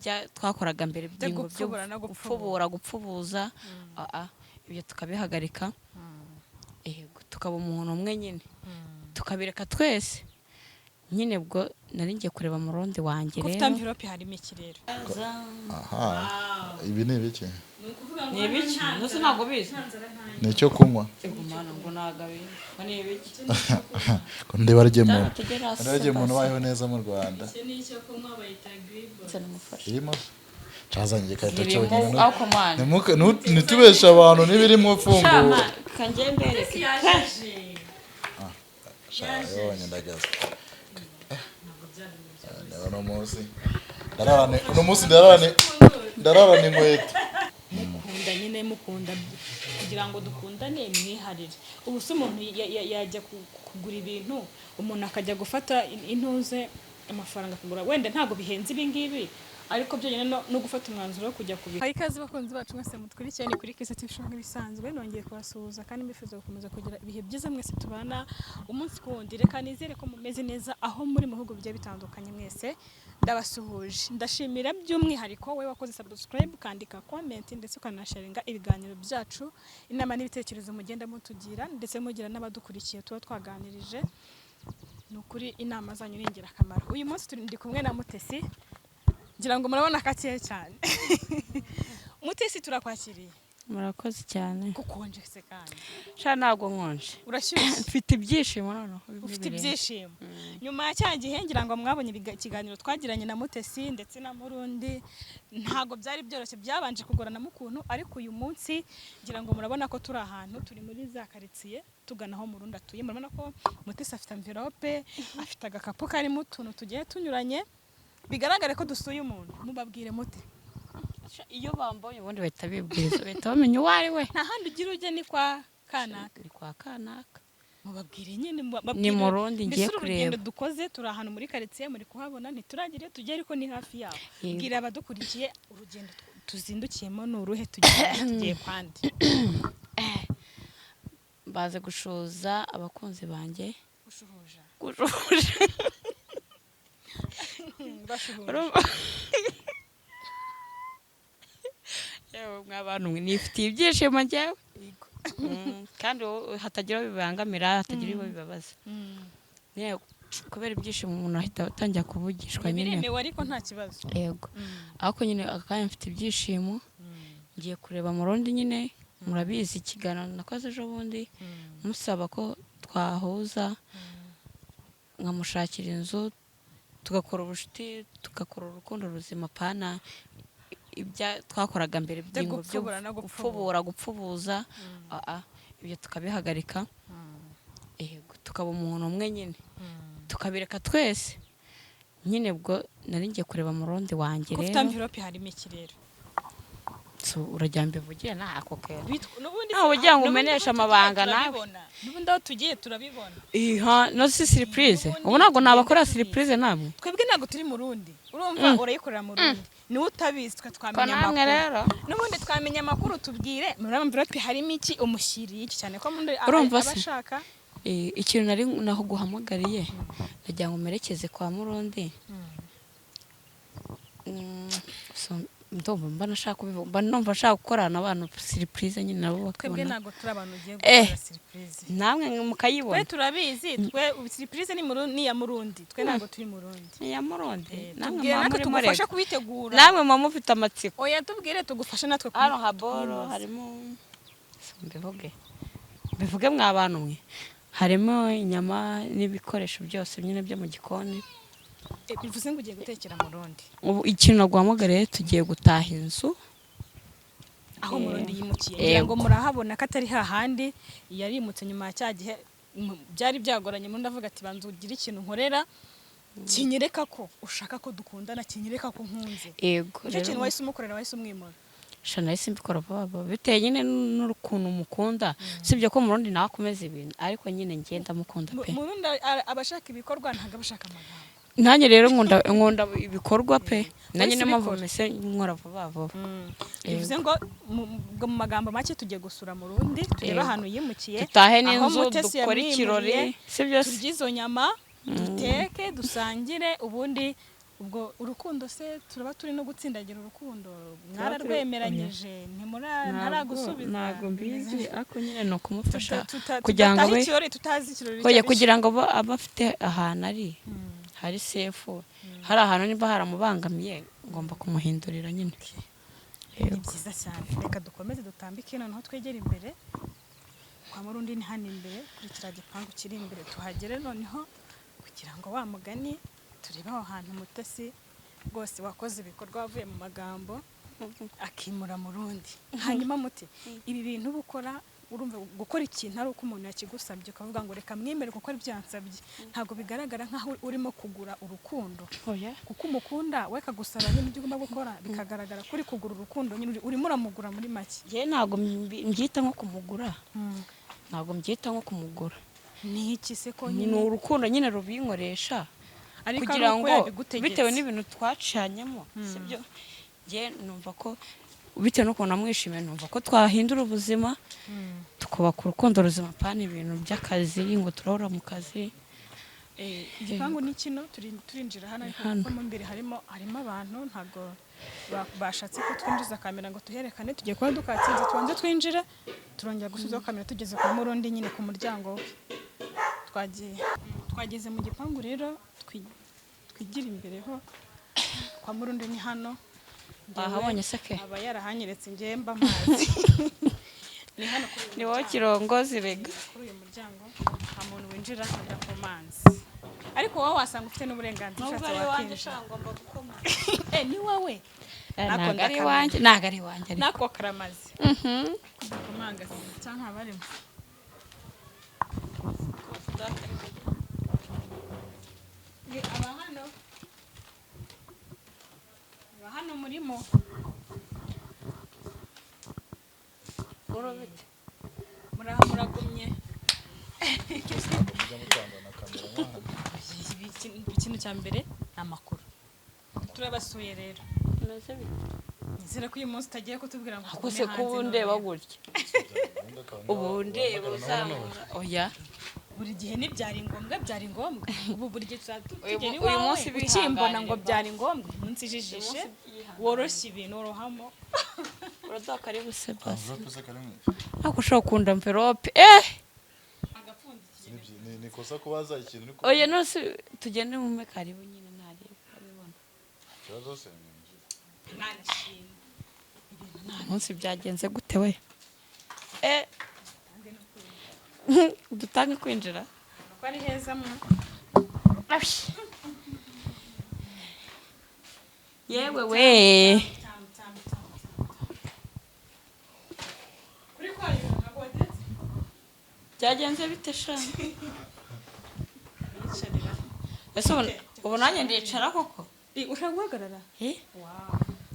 Ibya twakoraga mbere by'ingo byo gupfubura no gupfubura, gupfubuza, ibyo tukabihagarika. Yego, tukaba umuntu umwe nyine, tukabireka twese nyine. Ubwo nari ngiye kureba Murundi wanjye Ko ufite rero. Envelope harimo iki rero? Aha, ibi ni ibiki? Ni ibiki? Ntuzi? Ntabwo bizi? Ni icyo kunywa. Igumana ngo ntabwo abizi ngo ni ibiki. Ko ndeba arya umuntu Tugere hasi. Ndeba arya umuntu ubayeho neza mu Rwanda. Iki ni icyo kunywa bayita Gribo. Namufashe. Irimo cazanye igikarito Zirimo cyonyine. ako mana. Ntitubeshe abantu n'ibirimo fungura. Shama kanjye mbereke. Yajeje. Yabonye ndagaza. Ndabona uno munsi ndararana inkweto. Mukunda nyine, mukunda kugira ngo dukundane mwiharire. Ubu se umuntu yajya kugura ibintu, umuntu akajya gufata intuze amafaranga akagura, wenda ntabwo bihenze ibi ngibi, ariko byonyine no gufata umwanzuro wo kujya kubi. Hari ikaze bakunzi bacu mwese mutwirikiye, ni kuri Kisa TV Show nk'ibisanzwe. Nongeye kubasuhuza kandi mbifuza gukomeza kugira ibihe byiza mwese tubana umunsi ku wundi. Reka nizere ko mumeze neza aho muri mu bihugu bigiye bitandukanye, mwese ndabasuhuje. Ndashimira by'umwihariko wowe wakoze subscribe, ukandika comment ndetse ukanasharinga ibiganiro byacu. Inama n'ibitekerezo mugenda mutugira ndetse mugira n'abadukurikiye tuba twaganirije, ni ukuri inama zanyu ni ingirakamaro. Uyu munsi turi ndi kumwe na Mutesi, ngira ngo murabona ko akeye cyane. Mutesi, turakwakiriye. Murakoze cyane. Kukonje se kandi? Sha, ntabwo nkonje. Urashyushye. Mfite ibyishimo noneho. Ufite ibyishimo nyuma ya cya gihe. Ngira ngo mwabonye ikiganiro twagiranye na Mutesi ndetse na Murundi. Ntabwo byari byoroshye, byabanje kugorana mu kuntu, ariko uyu munsi ngira ngo murabona ko turi ahantu, turi muri za karitsiye tugana aho Murundi atuye. Murabona ko Mutesi afite envelope, afite agakapu karimo utuntu tugiye tunyuranye, bigaragare ko dusuye umuntu. Mubabwire mute. Sha, iyo bambonye ubundi bahita bibwiriza, bahita bamenya uwo ari we. Nta handi ugira ujya, ni kwa kanaka. Ni kwa kanaka. Mubabwire nyine, Ni mubabwire. Murundi Mbese ngiye uru rugendo kureba. dukoze, turi ahantu muri karitsiye, muri kuhabona, ntituragira iyo tujya ariko ni hafi yaho. Yego. Bwira abadukurikiye urugendo tuzindukiyemo ni uruhe, tugiye kwandi? Baze gushuza abakunzi banjye. Gushuhuja. Gushuza. Bashuhuje. Yewe mwa bantu mwe, nifitiye ibyishimo njyewe. Kandi wowe hatagira uwo bibangamira, hatagira uwo bibabaza. Nyine kubera ibyishimo umuntu ahita atangira kuvugishwa nyine. Biremewe ariko nta kibazo. Yego, ariko nyine aka kanya mfite ibyishimo, ngiye kureba Murundi nyine. Murabizi ikiganiro nakoze ejo bundi musaba ko twahuza, nkamushakira inzu, tugakora ubucuti, tugakora urukundo ruzima, pana ibya twakoraga mbere by'ingo byo gupfubura no gupfubura, gupfubuza, ibyo tukabihagarika. Yego, tukaba umuntu umwe nyine, tukabireka twese nyine. Ubwo nari ngiye kureba Murundi wanjye Ko ufite rero. Envelope harimo iki rero? So, urajya mbivugire nta ako kera. N'ubundi Ntawe ugira ngo n'ubundi umeneshe aho tugiye amabanga nawe. turabibona. N'ubundi aho tugiye turabibona. Iha no si surprise. N'ubundi Ubu ntabwo tugenda nabakora tubizi. surprise namwe. Twebwe ntabwo turi mu rundi, urumva urayikorera mu rundi, niwe utabizi, twe Ko twamenya namwe amakuru. rero. N'ubundi twamenya amakuru. Tubwire, muri envelope harimo iki, umushyiriye iki, cyane ko mundi Urumva aba se? ashaka. Ikintu nari naho guhamagariye, nagira ngo merekeze kwa Murundi. So, ndumva mba nashaka kubivuga, mba numva nshaka gukorana abantu surprise nyine nabo Twebwe bakabona. ntabwo turi abantu ugiye gukora surprise. Namwe Twe mukayibona. turabizi, twe surprise ni ni iya Murundi, twe ntabwo turi Murundi. Ni iya Murundi. Namwe Tubwire muba natwe muri tugufashe murega. kubitegura. Namwe muba mufite amatsiko. Oya, tubwire tugufashe natwe Hano haboro kuyinoza. harimo, mbivuge mbivuge mwa bantu mwe, harimo inyama n'ibikoresho byose nyine byo mu gikoni. Bivuze ngo ugiye gutekera Murundi? Ubu ikintu naguhamagariye, tugiye gutaha inzu. Aho Murundi yimukiye, Yego. ngira ngo murahabona ko atari hahandi yarimutse nyuma ya cya gihe byari byagoranye. Murundi avuga ati: "Banza ugire ikintu nkorera kinyereka ko ushaka ko dukundana, kinyereka ko nkunze." Yego. Nicyo Rero kintu wahise umukorera, wahise umwimura. Sha, nahise mbikora vuba vuba bitewe nyine n'ukuntu mukunda. Sibyo ko Murundi nawe akomeza ibintu, ariko nyine ngenda mukunda pe. Murundi aba ashaka ibikorwa, ntabwo aba ashaka amagambo. Nanjye rero nkunda ibikorwa pe, nanjye Wahise niyo mpamvu ubikora. mese nkora vuba vuba. Bivuze ngo ngo mu magambo make tugiye gusura Murundi, turebe Yego. ahantu yimukiye, Dutahe aho n'inzu, Mutesi dukore ikirori. yamwimuriye, Sibyo se? turye izo nyama, duteke, dusangire, ubundi Ubwo urukundo se turaba turi no gutsindagira urukundo, mwararwemeranyije, ntaragusubiza? Ntabwo mbizi, ariko nyine ni ukumufasha kugira kugira ngo ngo abe ikirori, tutazi ikirori Oya, icyo ari cyo. Kugira ngo abe afite ahantu ari hari safe, hari ahantu niba haramubangamiye ngomba kumuhindurira nyine. Ni Yego. byiza cyane. Reka dukomeze dutambike, noneho twegere imbere kwa Murundi. Ni hano imbere kuri kiriya gipangu kiri imbere, tuhagere noneho kugira ngo wa mugani turebe aho hantu Mutesi rwose wakoze ibikorwa, wavuye mu magambo akimura Murundi. Hanyuma Muti, ibi bintu uba ukora, urumva gukora ikintu ari uko umuntu yakigusabye, ukavuga ngo reka mwemere kuko ari byansabye, ntabwo bigaragara nk'aho urimo kugura urukundo? Oya. Kuko umukunda we akagusaba nyine ibyo ugomba gukora, bikagaragara ko uri kugura urukundo nyine, urimo uramugura muri make. Njyewe ntabwo mbyita nko kumugura, ntabwo mbyita nko kumugura. Ni iki se ko Ni nyine urukundo nyine rubinkoresha ariko ari kugira uko ngo yabigutegetse. Bitewe n'ibintu twacanyemo, sibyo? Njye numva ko bitewe n'ukuntu namwishimiye, numva ko twahindura ubuzima, tukubaka urukundo ruzima, pana ibintu by'akazi ngo turahora mu kazi. Igipangu ni kino, turinjira hano, ariko Hano. kuko mo imbere harimo abantu, ntabwo bashatse ko twinjiza kamera ngo tuherekane. Tugiye kuba dukatsinze, tubanze twinjire, turongera gusubizaho kamera tugeze kwa Murundi nyine ku muryango we. Twagiye, twageze mu gipangu rero, twigira imbere ho kwa Murundi ni hano. Njyewe Wahabonye se ke? Aba yarahanyeretse, njyewe mba amazi ni hano kuri uyu Ni wowe muryango. Kirongozi rega. Kuri uyu muryango nta muntu winjira adakomanze, ariko wowe wasanga ufite n'uburenganzira, ushatse wakinjira. Eh, ni wowe. Nako Ntabwo ari ndakamenya. iwanjye, ntabwo ari iwanjye ariko. Nako karamaze kudakomanga cyangwa ntabarimo. Aba hano, aba hano murimo. Muraha muragumye? Mujya mutanga na kamera nk'ahantu. Ikintu cya mbere ni amakuru, turabasuye rero. Nizere ko uyu munsi utagiye kutubwira ngo Ako tugume se hanze kuba undeba none. gutya, ubu ndeba uzamura, oya. Buri gihe ntibyari ngombwa, byari ngombwa ubu buri gihe tuzajya Uyu tugera uyu iwawe munsi ukimbona ngo bihanganire, byari ngombwa. Umunsi ijijishe, Uyu munsi byihanganire. woroshye ibintu, worohamo. Uraduha karibu se basi. Envelope se karimo? Ariko ushobora kunda mverope eh. Agapfundikiye. Ni ikosa kubaza ikintu uri Oya, nose tugende mume karibu nyine, ntarebe abibona. Ikibazo se ni injira. Imana ishimwe. Umunsi byagenze gute we? Eh, dutange kwinjira. Ko ari heza mu Yewe we! Tam, tam, tam, tam. Kuri kwayo ntabwo watetse. Byagenze bite sha? Yicarira. Ese ubu nanjye ndicara koko? Ushaka guhagarara? Eh? Wow,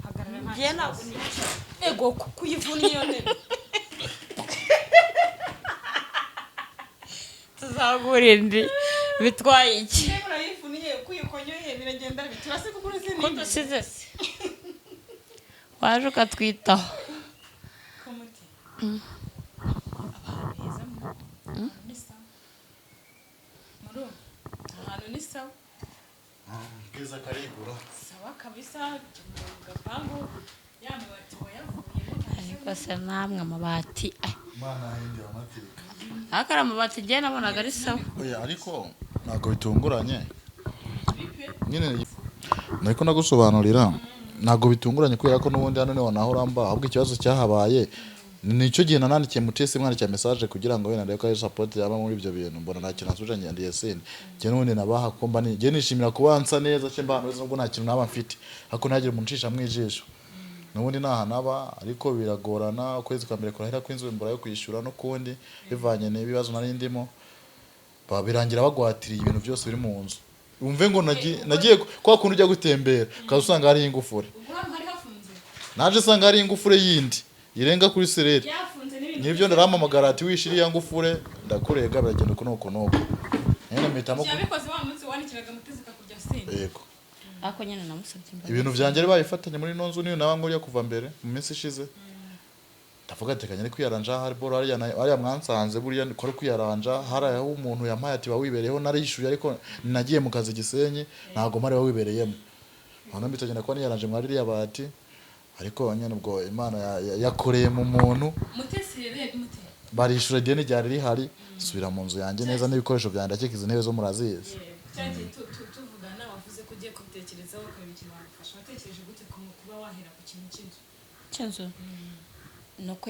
hagarara nta Njye ntabwo nicara. Ego, kuyivuna iyo ntebe. Tuzagura indi, bitwaye iki? Intebe urayivuniye, kuyikonyoye biragenda biturase kuko Ko uretse dusize se waje ukatwitaho. Komuti. Ahantu heza mu ahantu ni sawa. Muri ubu ahantu ni sawa. Keza karigura. Sawa kabisa, mu gapangu ya mabati wayavuyemo. Ariko se namwe amabati ay, Imana hindi amateka. Ariko ari amabati njye nabonaga ari sawa. Oya, ariko ntabwo bitunguranye. Nyine nariko nagusobanurira, ntabwo bitunguranye kubera ko n'ubundi hano niho nahora mba. Ahubwo ikibazo cyahabaye nicyo gihe nanandikiye Mutesi, mwandikiye message kugira ngo wenda ndebe ko ari support yaba muri ibyo bintu, mbona nta kintu ansubije, ngendiye sindi. Njye n'ubundi nabaha ko mba njye nishimira kuba nsa neza cye, mba ahantu heza nubwo nta kintu naba mfite, ariko ntihagire umuntu uncisha mu ijisho. N'ubundi ntaha naba, ariko biragorana. Ukwezi kwa mbere kurahera kw'inzu mbura yo kwishyura, n'ukundi bivanye n'ibibazo nari ndimo, birangira bagwatiriye ibintu byose biri mu nzu. Wumve ngo nagiye kwa kundi ujya gutembera ukaza usanga hariho ingufure. Ubwo hano hari hafunze? Naje nsanga hariho ingufure yindi irenga kuri sereri. Yafunze n'ibintu. Nibyo, ndaramamagara ati wishyira iriya ngufure ndakurega, biragenda uku nuku nuku, nyine mpitamo Yabikoze wa munsi wandikiraga Mutesi akakujya sindi. Yego. Ariko nyine namusabye imbabazi. Ibintu byanjye bari babifatanye muri ino nzu, niyo naba nguriya kuva mbere mu minsi ishize. Ndavuga ati kanyari kwiyaranja, hari boro hariya hariya mwansanze, buriya ko ari kwiyaranja. Hari aho umuntu yampaye ati ba wibereyeho, narishyuye ariko nagiye mu kazi Gisenyi, ntabwo mpari, wibereyemo. Noneho mbitagenda kuba niyaranje mwari ririya bati, ariko nyine ubwo Imana yakoreye mu muntu. Mutesi rero mute. Barishura ideni ryari rihari, subira mu nzu yanjye neza n'ibikoresho byanjye, ndakeka izi ntebe zo murazizi. Cyagiye tuvugana, wavuze ko ugiye kubitekerezaho ukareba ikintu wagufasha. Watekereje gute kuba wahera ku kintu cy'inzu? Cy'inzu ni uko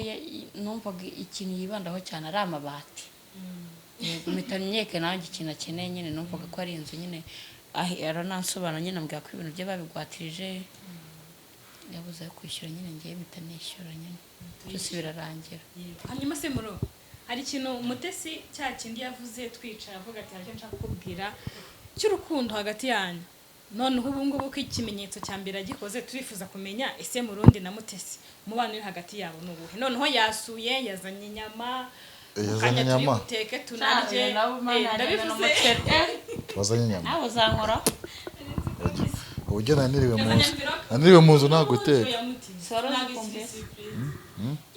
numvaga ikintu yibandaho cyane ari amabati. Yego, mpita myeke nanjye ikintu akeneye nyine, numvaga ko ari inzu nyine. Aranansobanura nyine, ambwira ko ibintu bye babigwatirije, yabuze ayo kwishyura nyine, ngiye mpita nishyura nyine, byose birarangira. Hanyuma se muro, hari ikintu Mutesi cya kindi yavuze twicara, avuga ati hari icyo nshaka kukubwira cy'urukundo hagati yanyu. Noneho ubu ngubu ko ikimenyetso cya mbere agikoze, turifuza kumenya ese Murundi na Mutesi umubano uri hagati yabo ni uwuhe? Noneho yasuye, yazanye inyama. Yazanye Kanya turi inyama. buteke tunarye. Ndabivuze. Wazanye inyama? Nawe uzankora. Uburyo naniriwe mu nzu, naniriwe mu nzu nta guteka. Soro zikumbuye.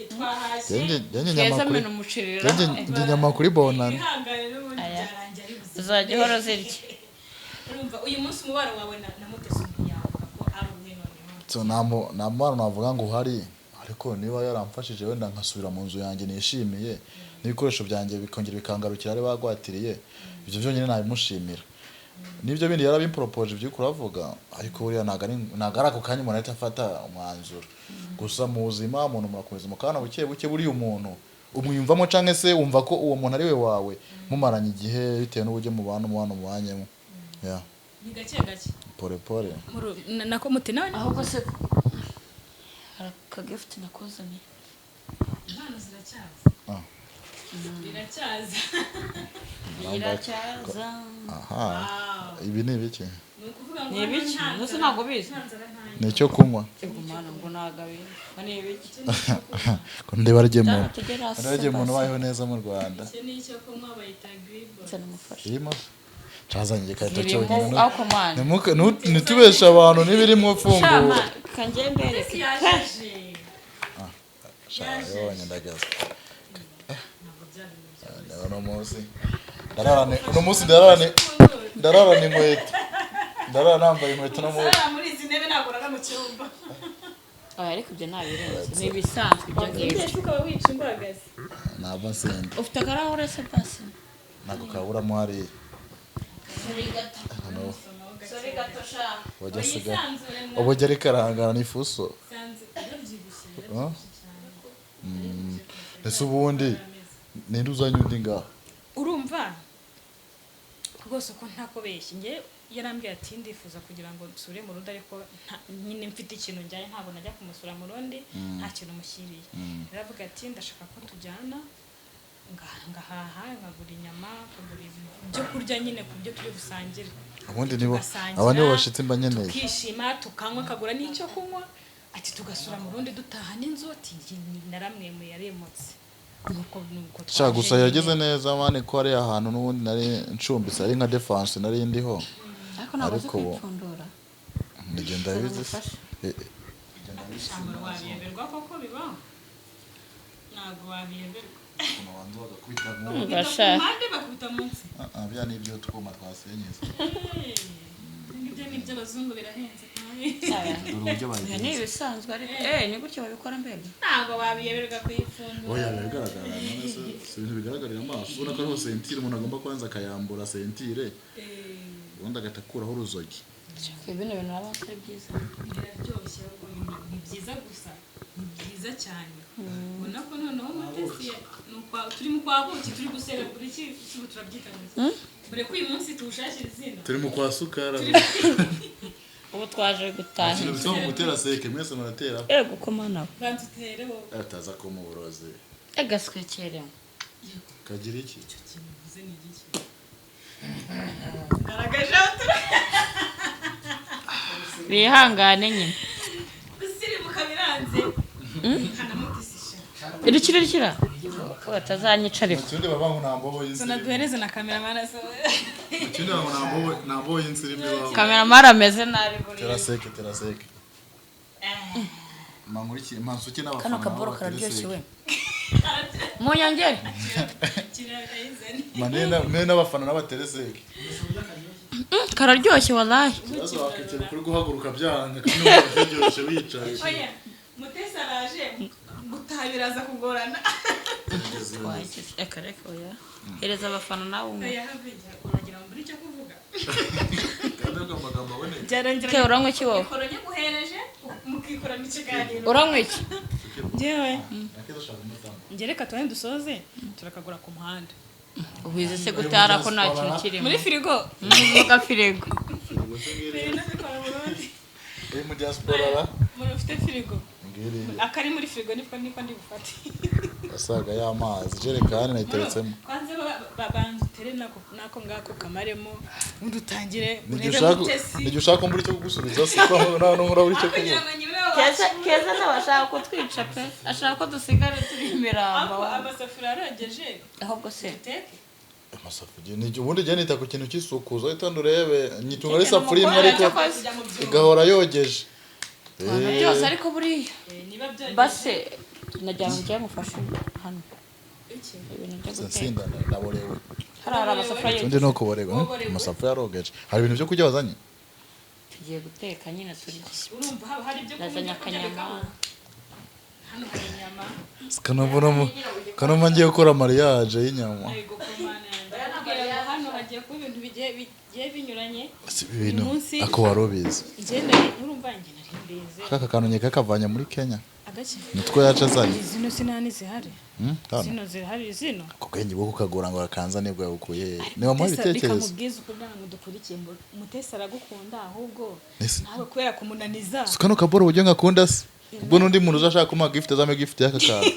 Twahashye. Njye inyama Keza kuri mena umuceri. Njye ndya inyama kuri bonani. Ihangane, n'ubundi Aya. byarangiye ari buzima. Uzajya uhora uzirya. Urumva uyu munsi umubano wawe na Mutesi umuntu yavuga ko ari uwuhe noneho? So, nta mubano navuga ngo uhari, ariko niba yaramfashije wenda nkasubira mu nzu yanjye nishimiye, n'ibikoresho byanjye bikongera bikangarukira ari bagwatiriye, ibyo byonyine nabimushimira. N'ibyo bindi yarabimporopoje ibyo uravuga, ariko buriya ntabwo ari ako kanya umuntu ahita afata umwanzuro. Gusa mu buzima umuntu murakomeza mukabana buke buke. Buriya umuntu umwiyumvamo cyangwa se wumva ko uwo muntu ari we wawe mumaranye igihe, bitewe n'uburyo mubana, umubano mubanyemo. Yeah. Ni gake gake. Pole pole. Nako Mute nawe Ahubwo se hari akagifuti nakuzaniye? Impano ziracyaza. Ah. Biracyaza. Biracyaza. Aha, ibi ni ibiki? Ni ukuvuga ngo Ni hano ibiki? nta Mbese nzara, ntabwo ubizi? nta nzara, nta Ni icyo kunywa. Ego mana, ngo ntabwo abizi ngo ni ibiki. Ko ndeba arya umuntu, Tugere hasi. ndeba arya umuntu ubayeho neza mu Rwanda. Icyo ni icyo kunywa, bayita gribo. Namufashe. Irimo cazanye igikarito Irimo. cyonyine. Ariko mana. Ntitubeshe abantu, n'ibirimo fungura. Shama kanjye mbereke. Yajeje. Yabonye ndagaza. Uno munsi ndararane, uno munsi ndararane, ndararana inkweto, ndarara nambaye inkweto no munsi. Sarara muri izi ntebe, ntabwo urara mu cyumba. Oya, ariko ibyo ntabirenze, ni ibisanzwe ibyo ngibyo. Ndetse ukaba wica imbagazi. Ntabwo nsenda. Ufite akarahure se basi? Ntabwo kaburamo hariya. Sorry gato. Sorry gato sha. Wajya asiga Yisanzure mwa. ubujya ariko arahangana n'ifuso. Sanze yarabyibushye. Ah? Ese ubundi ninde uzanye undi ngaha? Urumva rwose ko ntakobeshye, njye yarambwiye ati ndifuza kugira ngo nsure mu rundi, ariko nyine mfite ikintu njyanye, ntabwo najya kumusura mu rundi nta kintu mushyiriye. Yaravuga ati ndashaka ko tujyana ngahaha, nkagura inyama, nkagura ibyo kurya nyine ku byo turi busangire. Ubundi nibo Tugasangira, aba nibo bashitsi mba nkeneye. Tukishima, tukanywa, akagura n'icyo kunywa, ati tugasura mu rundi dutaha n'inzu. Ati njye naramwemuye, yaremutse, nuko Sha twaje gusa nyine. Yageze neza mani, ko ari ahantu n'ubundi nari ncumbitse, ari nka defense nari ndiho. Ariko ntabwo uzi Ariko ubu- kwipfundura. Ndagenda bizi se. Namufashe. Ntabwo wabiyoberwa koko, bibaho, ntabwo wabiyoberwa. Ukuntu banza bagakubita nk'ubu. Bakubita ku Sha. mpande, bakubita munsi. Ah, ah, bya ni ibyo twuma twasenyeze. Ibyo ni iby'abazungu, birahenze kandi. Dore uburyo Ibyo ni babigenza. ibisanzwe, ariko ni gutyo babikora mbega. Ntabwo wabiyoberwa kuyipfundura. Oya, biragaragara. None se si ibintu bigaragarira amaso? Ubona ko ariho sentire, umuntu agomba kubanza akayambura sentire, ubundi agahita akuraho uruzogi. Shaka, bino bintu urabona ko ari byiza. Biraryoshye ahubwo, ni byiza gusa, ni byiza cyane. Ubona ko noneho Mutesi turi mu kwa buki, turi guserebura iki? Ubu turabyita ngo iki? Mureke uyu munsi tuwushakire izina. Turi mu kwa sukara. Ubu twaje gutaha. Ikintu bisaba mu gutera seke, mwese muratera. Ego ko mana we. Banza utere wowe. Ataza kuma uburozi. Agaswekere. Kagira iki? Icyo kintu uvuze ni igiki? Garagaje aho turi. Bihangane nyine. Gusirimuka biranze kanamutesi sha. Irikira, irikira ko batazanyica ariko. Mu kindi baba ngo nta mbobo So y'insirimu. naduhereze na kameramani so. Mu kindi baba ngo nta mbobo y'insirimu ibaho. Kameramani ameze nabi buriya. Tera seke, tera seke. Mankurikire, mansuke n'abafana Kano nabo kaboro batere kararyoshye seke. we, munyongere. Kirayizane. Mane n'abafana n'abatere seke. Kararyoshye wallahi. Ikibazo wakekera kuri guhaguruka byanga kandi wumva biryoshye wicaye. Oya, Mutesi araje gutaha biraza kugorana. Twageze. Reka reka, oya, hereza abafana nawe umwe. Oya, have igihe uragira ngo mbure icyo kuvuga. Kandi ubwo amagambo aboneka. Byarangira. Ke, uranywa iki wowe? Mikoro nyiguhereje mukikorana ikiganiro. Uranywa iki? Njyewe Nakeza ushaka umutanga. njye reka tubane dusoze, turakagura ku muhanda. Ubizi se gutara ko nta kintu kirimo? Muri firigo. Mu gafirigo. Firigo se ngiriya? Firigo zikora Burundi. Iri mu diaspora ra? Umuntu ufite firigo. Ngiriya. Akari muri firigo niko ndi bufate. Asaga y'amazi, ijerekani nayiteretsemo. Kwanza banza utere nako ngako kamaremo, ubundi utangire N'igihe urebe ushaka, Mutesi. n'igihe ushaka mbura icyo kugusubiza, si ko nawe ntuhora icyo Kugira kuvuga. ngo nyure Keza, Keza nawe ashaka kutwica pe, ashaka ko dusigara turi imirambo. Ako amasafuriya arogeje. Ahubwo se Duteke. Amasafuriya ni ubundi jya nita ku kintu cy'isuku, uzahita urebe nyitunga ari isafuriya imwe ariko Kujya mu byumba. igahora yogeje. Twana byose ariko buriya Niba byogeje. Base nagira ngo njye mufashe hano Iki? ibintu byo guteka. Nsinda ndaborewe. Hariya hari amasafuriya. Undi ni ukuborerwa. Amasafuriya arogeje, hari ibintu byo kurya wazanye? Tugiye guteka nyine turya. Urumva haba hari ibyo Nazanye kurya akanyama. bikabura. Hano hari inyama. Kanumva ngiye gukora mariage y'inyama. Yego, ku Mana yanjye. Ndakubwira ngo hano hagiye kuba ibintu bigiye binyuranye. Si ibintu. Uyu munsi- Ako wari ubizi? Njye nari, urumva, njye nari mbizi. Kaka kantu nkeka kavanye muri Kenya. Agaki? Nitwo yaca azanye. Zino sinani zihari. Hano. Zino zirahari zino. Ku bwenge bwo kukagura ngo akanza nibwo yabukuye he? Niba muha Mutesi, reka ibitekerezo. mubwize ukuri ntabwo dukurikiye ngo Mutesi aragukunda, ahubwo Ese- nawe kubera kumunaniza. Si kano kaboro uburyo ngakunda se, ubwo n'undi muntu uzashaka kumuha gift azame gift y'aka kantu.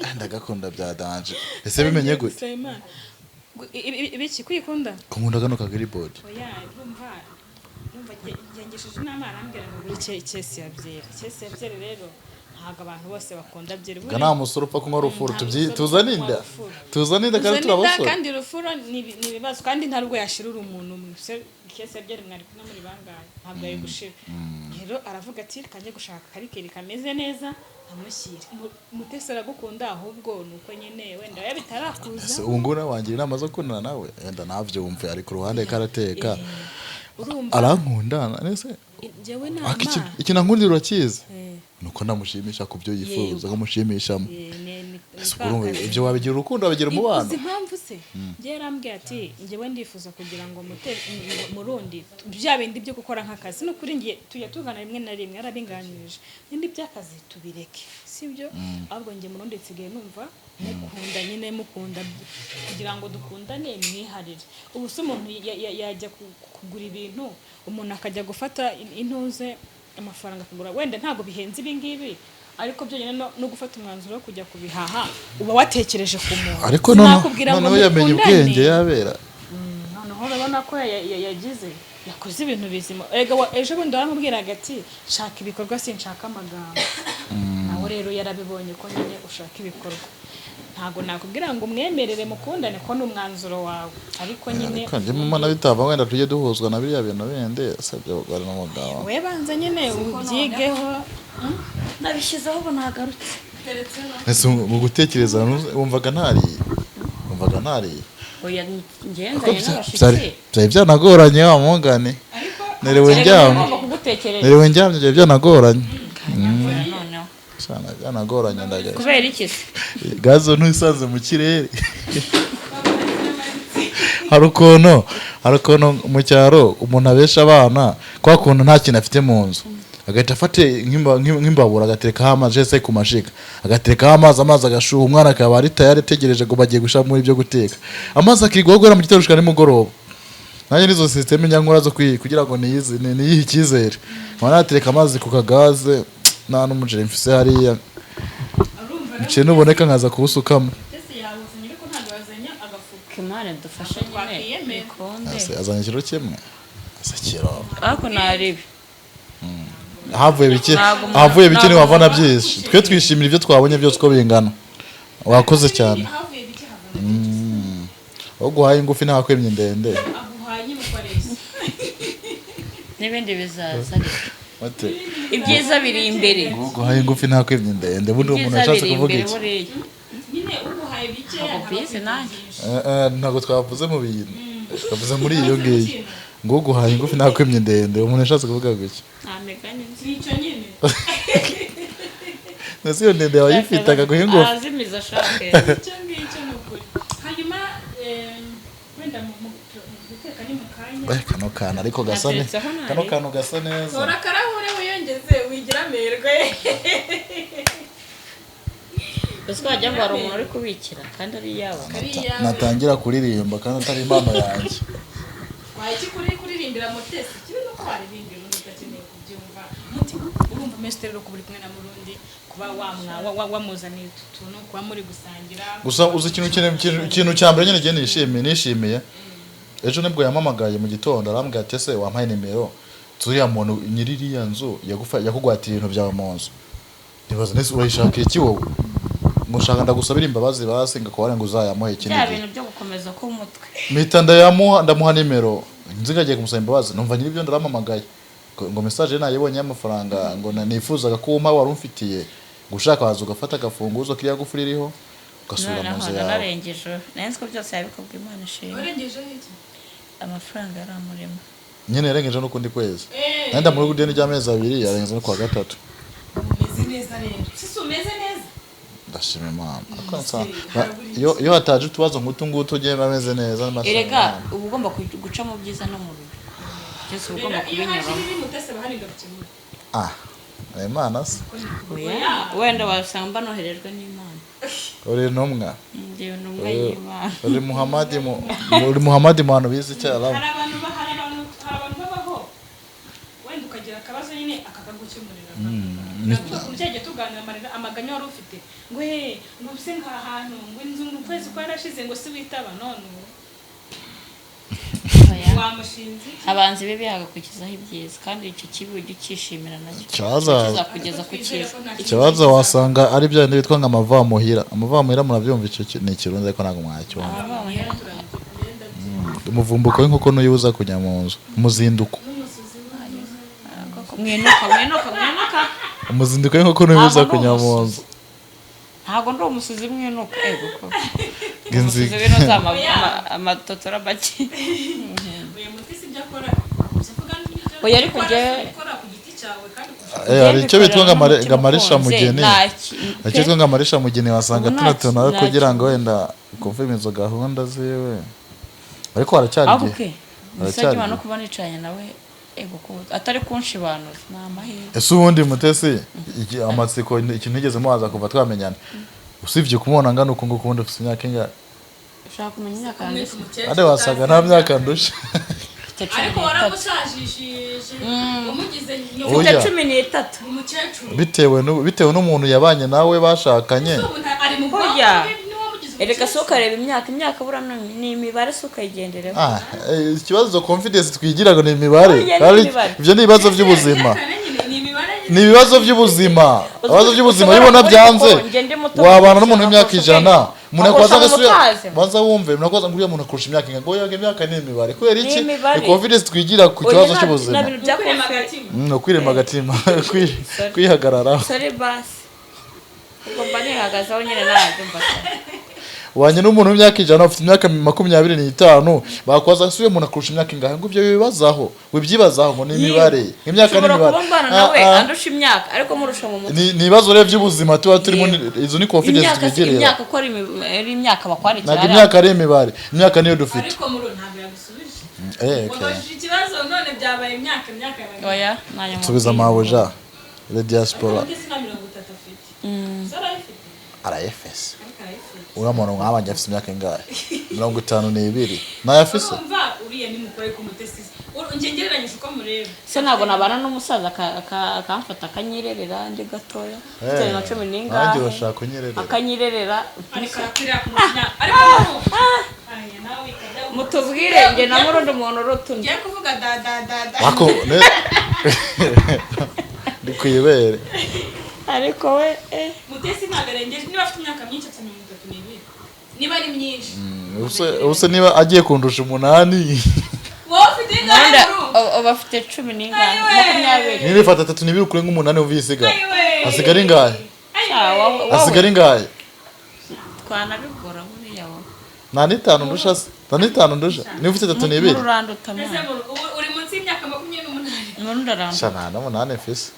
Ah, ndagakunda bya danger. Ese bimenye gute? Nsabimana. Ibiki kwikunda? Kunkunda kano ka grillboard. Oya, urumva yangishije inama, arambwira ngo gura ikesi ya byeri. Ikesi ya byeri rero ntabwo abantu bose bakunda byeri. Ga nta musore upfa kunywa rufuro. Nta Tubyi musore tuzane upfa kunywa inda. rufuro. Tuzane inda kandi Tuzane turi inda, abasore. Kandi rufuro ni ibibazo, kandi nta rwo yashira uri umuntu umwe. Se ikesi ya byeri mwari kumwe muri bangahe? Ntabwo yari gushira. Rero aravuga ati reka njye gushaka akarikeri kameze neza amushyire. Mutesi aragukunda, ahubwo ni uko nyine wenda biba bitarakuza. Ese ubu ngubu nawe wangira inama zo gukundana nawe? Wenda nabyumve, ari ku ruhande karateka. Urumva Arankunda nese? Njyewe Ariko nama ikintu ankundira urakizi? Eh. Nuko ndamushimisha ku byo yifuza ko mushimishamo. Ni Ese ubwo urumva kakazi. ibyo wabigira urukundo, wabigira umubano? Uzi impamvu se? Njye yarambwiye ati njyewe ndifuza kugira ngo Murundi bya bindi byo gukora nk'akazi, ni ukuri ngiye tujya tugana rimwe na rimwe yarabinganirije, bindi by'akazi tubireke, sibyo? Ahubwo njye Murundi nsigaye numva mukunda nyine, mukunda kugira ngo dukundane mwiharire. Ubu se umuntu yajya kugura ibintu, umuntu akajya gufata intuze amafaranga akagura, wenda ntabwo bihenze ibi ngibi, ariko byonyine no gufata umwanzuro wo kujya kubihaha uba watekereje ku muntu. Ariko Sinakubwira ngo noneho yamenye mukundane. ubwenge yabera. Noneho urabona ko yakoze ibintu bizima. Erega ejo bundi waramubwiraga ati shaka ibikorwa, sinshaka amagambo. Nawe rero yarabibonye ko nyine ushaka ibikorwa. Ntabwo nakubwira ngo umwemerere mukundane ko ni umwanzuro wawe, ariko nyine Ariko njye mama bitava, wenda tujye duhuzwa na biriya bintu bindi usibye abagore n'umugabo. We banza nyine ubyigeho. Nabishyizeho ubu nagarutse. Ese mu gutekereza wumvaga ntariye? Oya, Kuko ngenzanye n'abashyitsi. Byari byanagoranye wa mungane, niriwe ndyamye. Ngomba kugutekereza. Niriwe ndyamye, byari byanagoranye. Kanyakura noneho. Shana, byanagoranye ndagaye. Kubera iki se? Gazo ntusanze mu kirere. Hari ukuntu mu cyaro umuntu abesha abana kwa kuntu nta kintu afite mu nzu, agahita afata nk'imbabura agaterekaho amazi se ku mashiga, agaterekaho amazi, amazi agashuha, umwana akaba ari tayari ategereje ngo bagiye gushyiramo ibyo guteka, amazi akigwaho guhera mu gitondo gushika nimugoroba. Nanjye nizo système njya zo kugira ngo niyihe icyizere, nkaba natereka amazi ku kagaze nta n'umuceri mfise hariya, umuceri nuboneka nkaza kuwusukamo. Ese yawuzanye? Ariko ntabwo yazanye agafuka. Imana dufashe nyine. Twakwiyemera. Bikunde. Ese azanye ikiro kimwe? Ese kiro? Ariko naribi. Ahavuye bike, Ntabwo ahavuye bike ntabwo ntiwavana byinshi. Twe twishimira ibyo twabonye byose uko bingana. Wakoze cyane. Ahavuye bike havana byinshi. Aho guhaye ingufi ntakwemye ndende. Aguhaye umukoresha. N'ibindi bizaza ariko. Bate? Ibyiza biri imbere. Guhaye ingufi ntakwemye ndende, bundi uwo muntu Ibyiza yashatse biri kuvuga imbere iki? buriya. Nyine uguhaye bike Ntabwo mbizi nanjye. Ntabwo twavuze mu bintu, twavuze muri iyo ngiyo. Ngo guhaha ingufi nakwimye ndende, umuntu yashatse kuvuga gutya. Nta migani nzi. Nicyo nyine. Ndetse iyo ndende yawe ayifite akaguha ingufi. Arazimiza ashake. Icyo ngicyo ni ukuri. Hanyuma wenda mu guteka ni mu kanya. Kano kantu ariko gasa neza. Nateretseho nari. Kano kantu gasa neza. Tora akarahure wiyongeze wigira amerwe. Gusa wagira ngo hari umuntu uri kubikira kandi ari iyabo. Ari iyawe. Natangira kuririmba kandi atari impano yanjye. Wahita kuririmbira Mutesi, kibi nuko waririmbira undi udakeneye kubyumva. Muti urumva umeze rero kuba uri kumwe na Murundi, kuba wamuzaniye utu tuntu, kuba muri gusangira. Gusa uzi ikintu cya mbere nyine ngiye nishimiye, ejo nibwo yampamagaye mu gitondo, arambwira ati: "Ese wampaye nimero zuriya muntu nyiri iriya nzu yakugwatira ibintu byawe mu nzu?" Nibaza nese urayishakira iki wowe? Ngo ushaka ndagusabira imbabazi, basi ngakubare ngo uzayamuhe ikindi Bya gihe. bintu byo gukomeza k'umutwe. Mpita ndayamuha, ndamuha nimero, nzi ngagiye kumusaba imbabazi, numva nyir'ibyo ndaramamagaye ngo message nayibonye y'amafaranga, ngo nifuzaga ko umpa wari umfitiye, ngo ushaka waza ugafata agafunguzo kiriya gufuri iriho ugasubira mu Noneho nzu yawe. nanarengeje, nari nzi ko byose yabikubwa. Imana ishimwe. Warengejeho iki? Amafaranga yari amurimo. Nyine yarengeje n'ukundi kwezi, nanjye ndamuha ideni ry'amezi 2, yarenze no kuwa gatatu. Umeze neza rero, sisi umeze neza. Ndashima Imana. Ariko iyo hataje utubazo nk'utu ngutu ugenda ameze neza, ndashima Erega Imana. uba ugomba guca mu byiza no mu bibi, byose uba ugomba Rero iyo haje kubinyuramo. ibibi, Mutesi aba hari ngabikemura. Ah, Imana se. Oya, wenda wasanga banoherejwe n'Imana. Uri intumwa. Njyewe intumwa y'Imana. Uri Muhamadi mu uri Muhamadi mu bantu bize icyarabu. Hari abantu babaho, wenda ukagira akabazo nyine akakagukemurira. Ndavuga ukuntu cyagiye tuganira, amarira, amaganya wari ufite, ngo he, ngo ubuse nka hantu, ngo inzu, ngo ukwezi kwarashize, ngo si witaba, none ubu Oya. wamushinze iki? Abanza ibibi hagakurikizaho ibyiza, kandi icyo kibi ujye ukishimira nacyo kizakugeza ku cyiza. Ikibazo wasanga ari bya bindi bitwa ngo amavamuhira. Amavamuhira murabyumva? Icyo ni ikirundi ariko ntabwo mwacyumva. Umuvumbuko w'inkoko n'uyibuza kujya mu nzu, umuzinduko. Mwinuka, mwinuka, mwinuka. Umuzinduko w'inkoko n'uyibuza Ntabwo ndi kujya mu umusuzi. nzu. Ntabwo ndi umusuzi, mwinuka, ego ko Inziga. umusuzi w'inoza amatotora make. Uyu Mutesi ibyo akora, ibyo avuga n'ibyo Oya, ariko ukora, ukora ku giti cyawe kandi kurusha. Hari icyo bitwa ngo amarisha mugeni. Hari icyo bitwa ngo amarisha mugeni, wasanga Ubu tuno nta tuntu ari nta kugira ngo wenda ukumve izo gahunda ziwe, ariko haracyari Ahubwo igihe. ke Haracyari Musajya no igihe. kuba nicaranye nawe, ego ko atari kunshibanuza, ni amahirwe. Ese ubundi Mutesi, amatsiko, ikintu ntigeze mubaza kuva twamenyana, usibye kumubona angana uku nguku, ubundi ufite imyaka ingahe? Ushaka kumenya imyaka yanjye se? Umukecuru. Kandi wasaga nta myaka ndusha. Mfite cumi Ariko n'itatu. waramushajishije, umugize nyoko. Oya. Mfite 13. Umukecuru. Bitewe n'umuntu yabanye nawe bashakanye. Ubu ari mu bwonko Burya. bwe, niwe wamugize Erega si umukecuru. ukareba imyaka, imyaka buriya ni imibare, si ukayigendereho. Ah, ikibazo confidence twigira ngo ni imibare. Oya, ni Kandi imibare. ibyo ni ibibazo by'ubuzima. Imyaka nyine ni imibare nyine. Ni ibibazo by'ubuzima, ibibazo by'ubuzima. Ushobora Iyo ubona kuba uri byanze, mukuru, njye ndi muto, wabana n'umuntu w'imyaka nkurusha 100, ubwenge. umuntu yakwaza Akurusha agasubira mu mutazi. Banza wumve, umuntu yakwaza ngo uriya muntu akurusha imyaka ingana, ngo oya, imyaka ni imibare. Kubera iki? Imibare. Ni confidence twigira ku Oya, kibazo cy'ubuzima. Nta bintu bya Kwirema confidence. agatima. Ukwirema agatima, kwihagararaho. Sorry basi, ubwo mba nihagazeho nyine, nabyumva cyane. Wanye n'umuntu w'imyaka 100, ufite imyaka 25, bakwaza ese uyu muntu akurusha imyaka ingahe, ngo ibyo bibazaho, wibyibazaho, ngo ni imibare, imyaka ni Ushobora imibare. kuba mbana Ah, nawe ah. andusha imyaka, ariko murusha mu mutwe. Ni ibibazo rero by'ubuzima tuba turimo, izo ni confidence Imyaka si twigirira. imyaka, uko ari ari imyaka bakwandikira Ntabwo hariya. imyaka ari imibare, imyaka niyo dufite. Ariko muri ntabwo yagusubije. Okay. Wabajije ikibazo none byabaye imyaka, imyaka yabaye. Oya, ntayo Subiza mubwiye. mabuja le diaspora. Mutesi nta 30 afite. So arayifite? Arayefese. Ariko arayifite. Uriya muntu nk'abanjye afite imyaka ingahe? 52 nayo afise. Urumva uriya ni mukuru, ariko Mutesi njye ngereranyije uko mureba. Se ntabwo nabana n'umusaza akamfata akanyirerera ndi gatoya, mfite nka cumi Nanjye n'ingahe, urashaka kunyererera. Akanyirerera. Ariko arakwiriye kumenya, ariko urumva aya nawe ikajya Mutubwire njye na murundi muntu uruta undi. Ngiye kuvuga da da da da. Ako ndi ku ibere. Ariko we Mutesi ntabwo arengeje, niba afite imyaka myinshi afite 32, niba ari myinshi. Ubuse niba agiye kundusha 8. Wowe ufite ingahe? Murundi Murumva. uba afite cumi n'ingahe? Ayiwe. 20. Niba ifata 32 kure nk'umunani uvisiga, Ayiwe. hasigara ingahe? Sha, wowe Hasigara ingahe? Twanabigora buriya wowe. Nta n'itanu ndusha se, nta n'itanu ndusha, niba ufite 32. Mururanduta. Ese Mwana. uri munsi y'imyaka 28? Murundi aranduta. Sha, nta n'umunani mfise.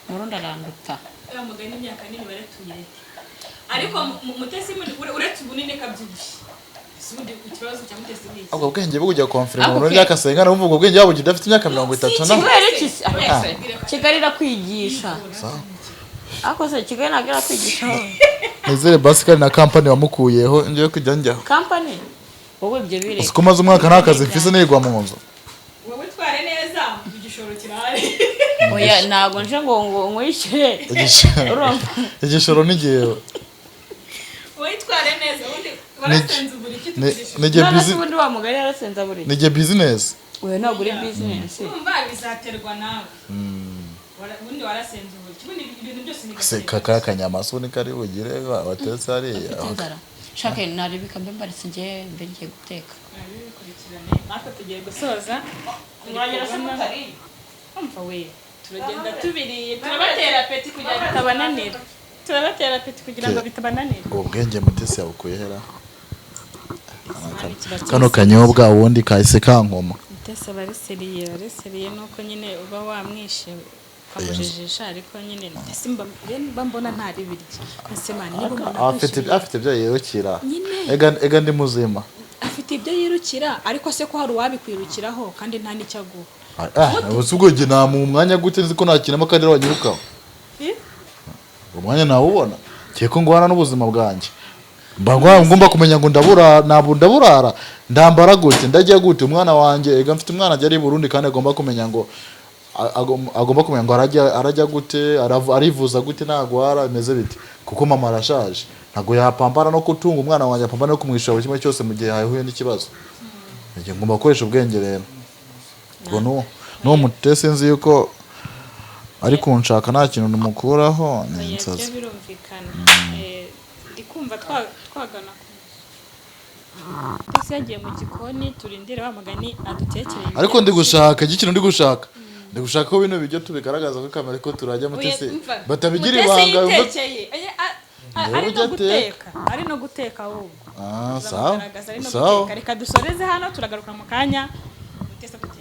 Murundi aranduta. Ya mugani, imyaka n'imibare tuyireke, ariko Mutesi uretse ubunini kabyibushye. Ese ubundi ikibazo cya Mutesi ni iki? Ubwo bwenge bwo kujya konfirima Ako umuntu ke- byakasenga, numva ubwo bwenge wabugira udafite imyaka 30 na Kubera iki se? Kigali irakwigisha. Sawa. Ariko se Kigali ntabwo irakwigisha wowe? Nizere basikari na kampani wamukuyeho, ngiye kujya njyaho. Kampani wowe, ibyo bireka. Uzi ko maze umwaka nta kazi mfise, nigwa mu nzu. Wowe tware neza, igishoro kirahari. Oya, ntabwo nje ngo nkwishyure. Urumva? Igishoro n'igihe. Wowe tware neza, ubundi warasenze ubura iki? Tugurisha. N'igihe None se bizi ubundi wa mugari yarasenze buri? N'igihe business. Oya, ntabwo uri business. Urumva bizaterwa nawe. Ubundi warasenze ubura iki? Ubundi ibintu byose ni Se gake. kaka kanyama se ubundi kari bugire batetse hariya. Mfite inzara, shaka narebeka mbe mbaritse, njye mbe ngiye guteka. Bikurikirane, natwe tugiye gusoza. Umva we, turagenda tubiriye, turabatera appétit kugira ngo bitabananira, turabatera appétit kugira ngo bitabananira. Ubwo bwenge Mutesi yabukuye hera? Kano kanyobwa ubundi kahise kankoma. Mutesi aba ari sérieux, aba ari sérieux, nuko nyine uba wamwishe ukamujijisha, ariko nyine Mutesi mba mbona ntari birya. Ese man, niba umuntu Afite akwishimiye afite ibyo yirukira. Nyine. Ega ndi muzima. Afite ibyo yirukira, ariko se ko hari uwabikwirukiraho kandi nta n'icyo aguha? Ah, ubu ubwo njye namuha umwanya gute nzi ko ntakinamo kandi ariwe wanyirukaho? Eh? Uwo mwanya nawubona ngiye ko ngwana n'ubuzima bwanjye, mba ngomba kumenya ngo ndabura, ntabwo ndaburara, ndambara gute, ndajya gute, umwana wanjye. Ega mfite umwana ajya ari i Burundi, kandi agomba kumenya ngo agomba kumenya ngo arajya gute, arivuza gute, nagwara bimeze bite, kuko mama arashaje, ntabwo yapambana no gutunga umwana wanjye, apambana no kumwishyura buri kimwe cyose mu gihe yahuye n'ikibazo. Njye ngomba gukoresha ubwenge rero. Ubwo n'uwo Mutesi nzi yuko ari kunshaka, nta kintu namukuraho, ni Oya, ibyo insazi. birumvikana. Ndi kumva twagana ku Mutesi yagiye mu gikoni, turindire wa mugani adutekere ibiryo. Ariko ndi gushaka ikintu, ndi gushaka ko bino biryo tubigaragaza kuri kamera ko turajya. Oya, Mutesi umva, batabigira Mutesi ibanga yitekeye. Oya, Niwe ari ujya no ateka. guteka, ari no guteka ahubwo. Ah, sawa. Tuzamugaragaza ari no Sawa. guteka. Reka dusoreze hano, turagaruka mu kanya Mutesi adutekeye.